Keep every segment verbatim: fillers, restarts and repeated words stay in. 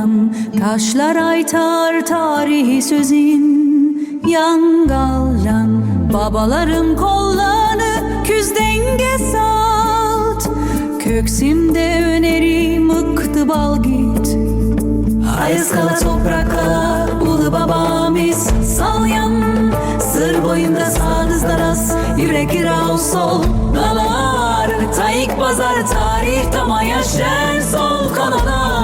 Taşlar aytar tariyxıy sózin, yańǵallan. Babalarım qollanı kúz deńge salt, kóksimde ónerim ıqtıbal git. Ayız qala, topıraq qala, ulı babamız salyan. Sır boyında sadıs daras, yúrekler aw sol qalar. Tayıq bazar, tariyx tamaya, shán sol qalalar.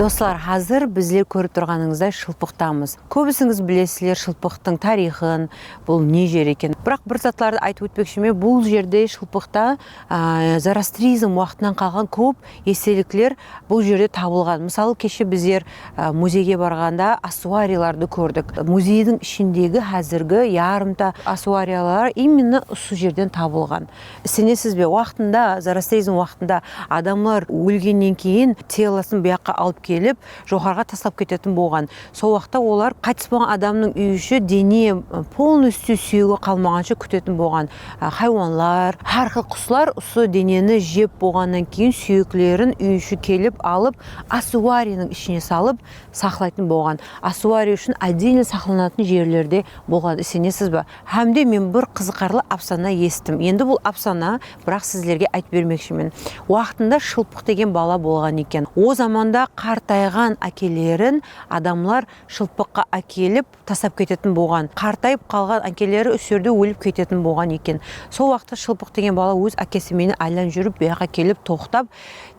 Doslar, házir bizler kórip turǵanıńızday Shılpıqtamız. Kóbisińiz bilesizler Shılpıqtıń tariyxın, bul ne jer eken. Biraq bir zatlardı aytıp ótpekshimen, bul jerde Shılpıqta, a, zoroastrizm waqtınan qalǵan kóp estelikler bul jerde tabılǵan. Mısalı, keshe bizler, a, muzeyge barǵanda ossuariyalardı kórdik. Muzeydiń ishindegi házirgi yarımta ossuariyalar именно usı jerden tabılǵan. Isenesiz be, waqtında, zoroastrizm waqtında adamlar ólgennen keyin telosın bu jaqqa alıp kelip, joqarıǵa taslap ketetin bolǵan. Sol waqıtta olar qaytıs bolǵan adamnıń úy-ishi, dene, polnostyu súyegi qalmaǵansha kútetin bolǵan. A, haywanlar, hár xil quslar usı deneni jep bolǵannan keyin súyeklerin úy-ishi kelip alıp, ossuariyaniń ishine salıp, saqlaytın bolǵan. Ossuariya ushın отдельно saqlanatın jerlerde bolǵan, isenesiz ba? Hám de men bir qızıqarlı ápsana esittim. Endi bul ápsana, biraq sizlerge aytıp bermekshimen. Waqtında Shılpıq degen bala bolǵan eken. O zamanda qartayǵan ákelerin adamlar Shılpıqqa ákelip taslap ketetin bolǵan. Qartayıp qalǵan ákeleri usı jerde ólip ketetin bolǵan eken. Sol waqıtta Shılpıq degen bala óz ákesi menen aylanıp júrip, bu jaqqa kelip toqtap,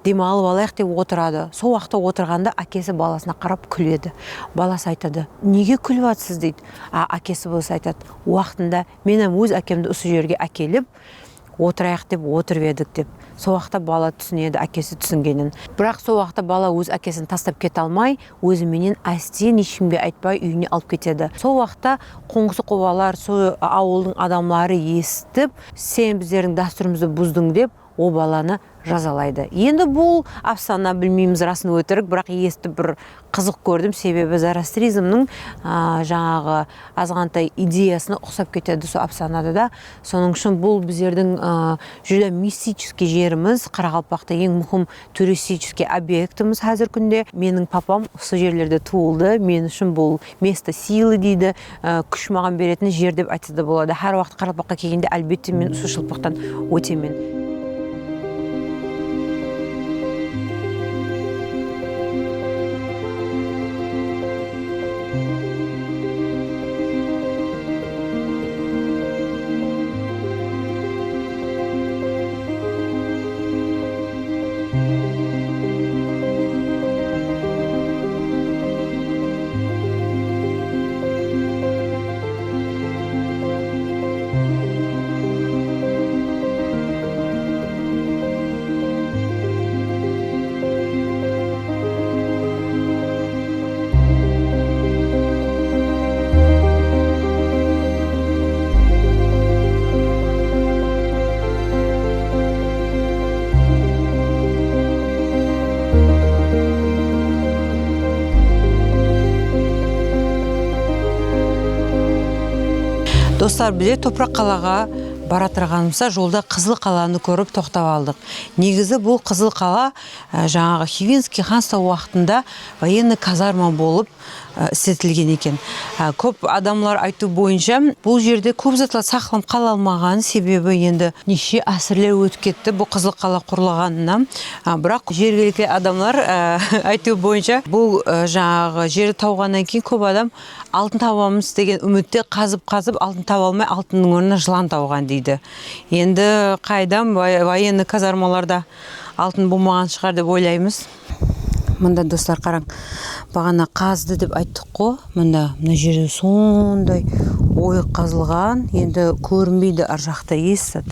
dem alıp alayıq dep otıradı. Sol waqıtta otırǵanda ákesi balasına qarap kúledi. Balası aytadı, "Nege kúlip atsız?" deydi. A, ákesi bolsa aytadı, "Waqtında men hám óz ákemdi usı jerge ákelip, otırayıq dep otırıp edik," dep. Sol waqıtta bala túsinedi, ákesi túsingenin. Biraq sol waqıtta bala óz ákesin taslap kete almay, ózi menen ásten hesh kimge aytpay úyine alıp ketedi. Sol waqıtta qońsı-qobalar, sol awıldıń adamları esitip, "Sen bizlerdiń dástúrimizdi buzdıń," dep, o balanı jazalaydı. Endi bul ápsana, bilmeymiz rasın-ótirik, biraq esitip bir qızıq kórdim, sebebi zoroastrizmniń, a, jańaǵı azǵantay ideyasına uqsap ketedi sol ápsanada da. Sonıń ushın bul bizlerdiń, a, júdá misticheskiy jerimiz, Qaraqalpaqta eń múhim turisticheskiy obyektimiz házirgi kúnde. Meniń papam usı jerlerde tuwıldı. Men ushın bul место силы deydi, e, kúsh maǵan beretin jer dep aytsa da boladı. Hár waqıt Qaraqalpaqqa kelgende, álbette, men usı Shılpıqtan ótemen. Doslar, bizler Topıraq qalaǵa baratırǵanımızda jolda Qızıl qalanı kórip toqtap aldıq. Negizi bul Qızıl qala, e, jańaǵı Xivinskiy xanstaw waqtında военный kazarma bolıp, e, isletilgen eken. E, kóp adamlar aytıw boyınsha, bul jerde kóp zatlar saqlanıp qala almaǵan, sebebi endi neshe ásirler ótip ketti bul Qızıl qala qurılǵanına. E, biraq jergilikli adamlar, e, aytıw boyınsha, bul, e, jańaǵı jerdi tawǵannan keyin kóp adam altın tabamız degen úmitte qazıp-qazıp altın taba almay, altınnıń ornına jılan tawǵan deydi. Endi qaydam, военный kazarmalarda altın bolmaǵan shıǵar dep oylaymız. Mında, doslar, qarań. Baǵana qazdı dep ayttıq ǵo. Mında, mına jerde sonday oyıq qazılǵan. Endi kórinbeydi ar jaqta, esitedi.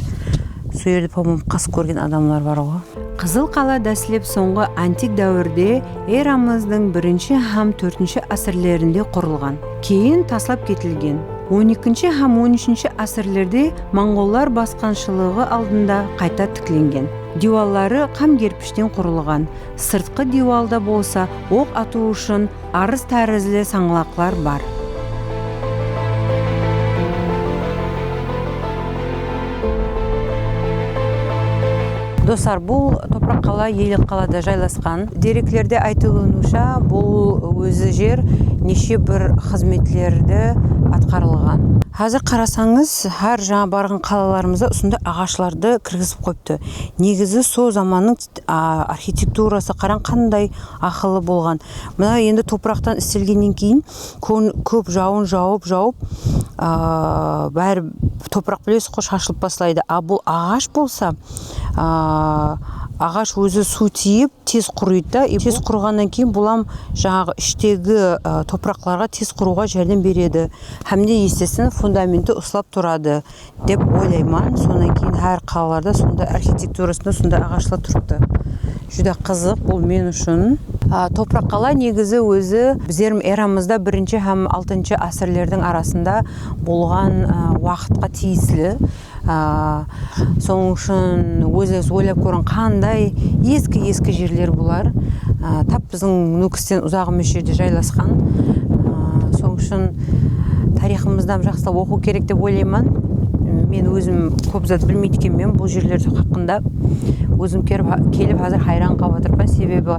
Sol jerde, по-моему, qazıp kórgen adamlar bar ǵo. Qızıl qala dáslep sońǵı antik dáwirde, eramızdıń birinshi hám tórtinshi ásirlerinde qurılǵan. Keyin taslap ketilgen. On ekinshi hám on úshinshi ásirlerde monǵollar basqınshılıǵı aldında qayta tiklengen. Diywalları qam kerpishten qurılǵan. Sırtqı diywalda bolsa oq atıw ushın arız tárizli sańlaqlar bar. Doslar, bul Topıraq qala Ellik qalada jaylasqan. Dereklerde aytılınıwsha, bul ózi jer neshe bir xızmetlerdi atqarılǵan. Házir qarasańız, hár jańa barǵan qalalarımızda usınday aǵashlardı kirgizip qoyıptı. Negizi sol zamannıń, a, arxitekturası qarań qanday aqıllı bolǵan. Mına endi topıraqtan istegennen keyin kón-, kóp jawın jawıp, jawıp, a, bári topıraq bilesiz ǵoy, shashılıp baslaydı. A bul aǵash bolsa, a, aǵash ózi suw tiyip tez qurıydı da. Tez qurǵannan keyin bul hám jańaǵı ishtegi, a, topıraqlarǵa tez qurıwǵa járdem beredi. Hám de, естественно, fundamenti uslap turadı dep oylayman. Sonnan keyin hár qalalarda sonday arxitekturasında sonday aǵashlar turıptı. Júdá qızıq bul men ushın. A, Topıraq qala negizi ózi bizlerdiń eramızda birinshi hám altınshı ásirlerdiń arasında bolǵan, a, waqıtqa tiyisli. A, sonıń ushın ózińiz oylap kóriń, qanday eski-eski jerler bular. A, tap biziń Nókisten uzaǵ emes jerde jaylasqan. A, sonıń ushın tariyxımızdı hám jaqsılap oqıw kerek dep oylayman. Men ózim kóp zat bilmeydi ekenmen bul jerler haqqında. Ózim kelip, kelip házir hayran qalıp atırman, sebebi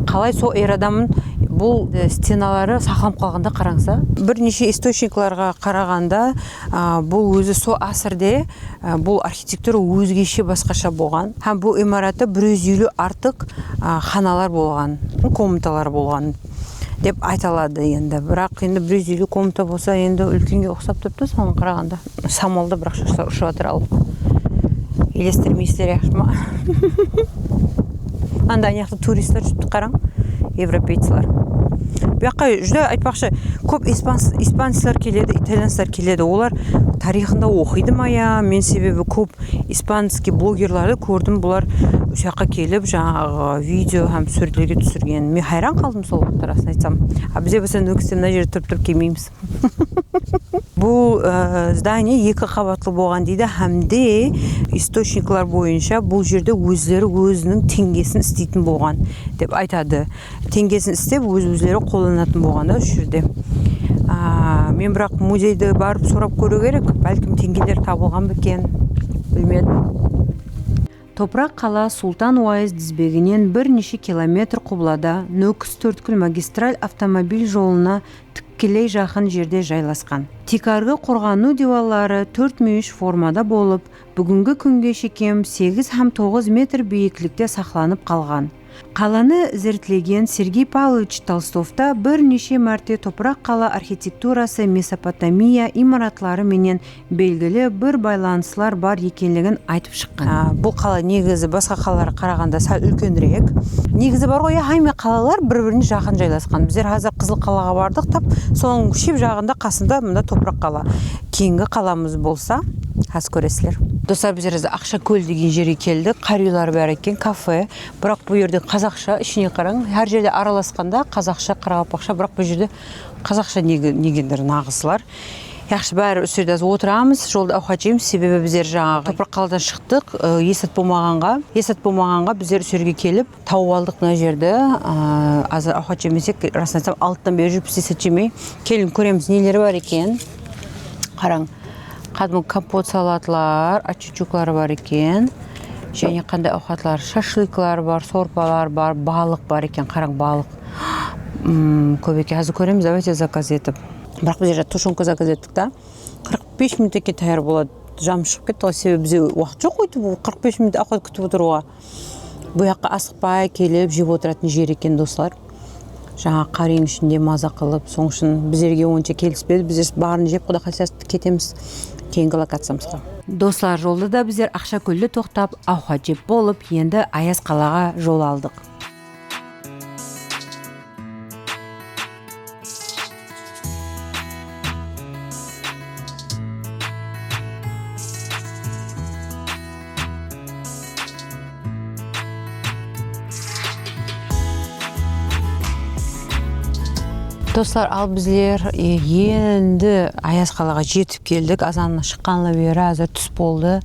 qalay sol eradan bul, e, stenaları saqlanıp qalǵanda qarańsa. Bir neshe istochniklarǵa qaraǵanda, a, bul ózi sol ásirde, a, bul arxitektura ózgeshe, basqasha bolǵan. Hám bul imaratta bir júz eliw artıq, a, xanalar bolǵan, komnatalar bolǵan dep ayta aladı endi. Biraq endi bir júz eliw komnata bolsa, endi úlkenge uqsap turıptı, soǵan qaraǵanda. Samalda biraq shashlar ushıp atır al. Elestirmeysizler, yaqshı ma? Anda, anayaqta turistler júripti, qarań, evropeycler. Bu jaqqa júdá, aytpaqshı, kóp ispans-, ispanslar keledi, italyanslar keledi. Olar tariyxında oqıydı ma ya? Men sebebi kóp ispanskiy blogerlardı kórdim, bular usı jaqqa kelip, jańaǵı video hám súwretlerge túsirgen. Men hayran qaldım sol waqıtta, rasın aytsam. A, bizler bolsa Nókiste mına jerde turıp-turıp kelmeymiz. Bul, e, zdaniye eki qabatlı bolǵan deydi, hám de istochnikler boyınsha bul jerde ózleri óziniń teńgesin isleytin bolǵan dep aytadı. Teńgesin islep, óz-ózleri qollanatın bolǵan da usı jerde. A, men biraq muzeydi barıp sorap kóriw kerek, bálkim teńgeler tabılǵan ba eken, bilmedim. Topıraq qala Sultan Uayız dizbeginen bir neshe kilometr qublada, Nókis-Tórtkúl magistral avtomobil jolına tikkeley jaqın jerde jaylasqan. Tiykarǵı qorǵanıw diywalları tórtmúyesh formada bolıp, búgingi kúnge shekem segiz hám toǵız metr biyiklikte saqlanıp qalǵan. Qalanı izertlegen Sergey Pavlovich Tolstovta bir neshe márte Topıraq qala arxitekturası Mesopotamiya imaratları menen belgili bir baylanıslar bar ekenligin aytıp shıqqan. A, bul qala negizi basqa qalalarǵa qaraǵanda sál úlkenirek. Negizi bar ǵoy, ya, hámme qalalar bir-birine jaqın jaylasqan. Bizler házir Qızıl qalaǵa bardıq, tap sonıń shep jaǵında, qasında mında Topıraq qala. Keyingi qalamız bolsa, házir kóresizler. Doslar, bizler házir Aqsha kól degen jerge keldik. Qara úyler bar eken, kafe. Biraq bul jerde qazaqsha, ishine qarań. Hár jerde aralasqanda qazaqsha, qaraqalpaqsha, biraq bul jerde qazaqsha nege-, negendir naǵıslar. Yaqshı, bári usı jerde házir otıramız, jolda awqat jeymz, sebebi bizler jańaǵı Topıraq qaladan shıqtıq, ı, esat bolmaǵanǵa, esat bolmaǵanǵa bizler usı jerge kelip tawıp aldıq mına jerdi. I, házir awqat jemesek, rasın aytsam, alttan beri júrip esat jemey. Keliń, kóremiz, neleri bar eken. Qarań, qádimgi kompot salatlar, ochuchuklar bar eken. Jáne qanday awqatlar, shashliklar bar, sorpalar bar, balıq bar eken, qarań, balıq. Mm, kóp eken, házir kóremiz, давайте zakaz etip. Biraq biz jerde tushonka zakaz ettik ta. Qırq bes minut eken tayar boladı. Jam shıǵıp ketti ǵoy, sebebi bizde waqıt joq ǵoy, bul qırq bes minut awqat kútip otırıwǵa. Bu jaqqa asıqpay kelip jep otıratın jer eken, doslar. Jańa qar eń ishinde maza qılıp, sonıń ushın bizlerge onsha kelispedi. Biz barın jep, Quda qálse, ketemiz keyingi lokaciyamızǵa. Doslar, jolda da bizler Aqsha kólde toqtap, awqat jep bolıp, endi Ayaz qalaǵa jol aldıq. Doslar, al bizler, e, endi Ayazqalaǵa jetip keldik. Azan shıqqanlı beri házir tús boldı.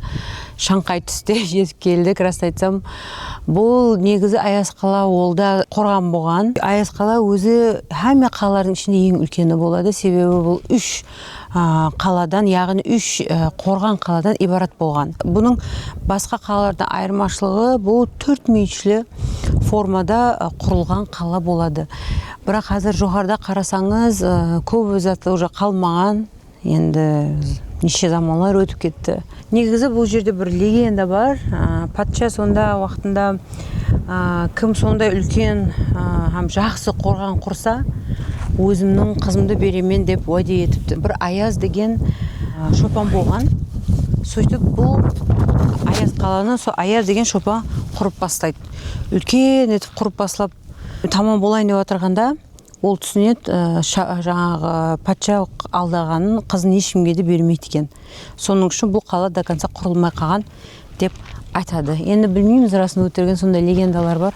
Shańqay túste jetip keldik, rast aytsam. Bul negizi Ayazqala, ol da qorǵan bolǵan. Ayazqala ózi hámme qalalardıń ishinde eń úlkeni boladı. Sebebi bul úsh, a, qaladan, yaǵnıy úsh, e, qorǵan qaladan ibarat bolǵan. Bunıń basqa qalalardan ayırmashılıǵı, bul tórt múyeshli formada, e, qurılǵan qala boladı. Biraq házir joqarıda qarasańız, e, kóp zat уже qalmaǵan. Endi neshe zamanlar ótip ketti. Negizi bul jerde bir legenda bar. A, patsha sonda waqtında, a, kim sonday úlken, a, hám jaqsı qorǵan qursa, ózimniń qızımdı beremen dep wáde etipti. Bir Ayaz degen, a, shopan bolǵan. Sóytip bul Ayazqalanı sol Ayaz degen shopan qurıp baslaydı. Úlken etip qurıp baslap, tamam bolayın dep atırǵanda, ol túsinedi, e, sha-, jańaǵı patsha aldaǵanın, qızın eshkimge de bermeydi eken. Sonıń ushın bul qala до конца qurılmay qalǵan dep aytadı. Endi bilmeymiz, rasın ótirin, sonday legendalar bar.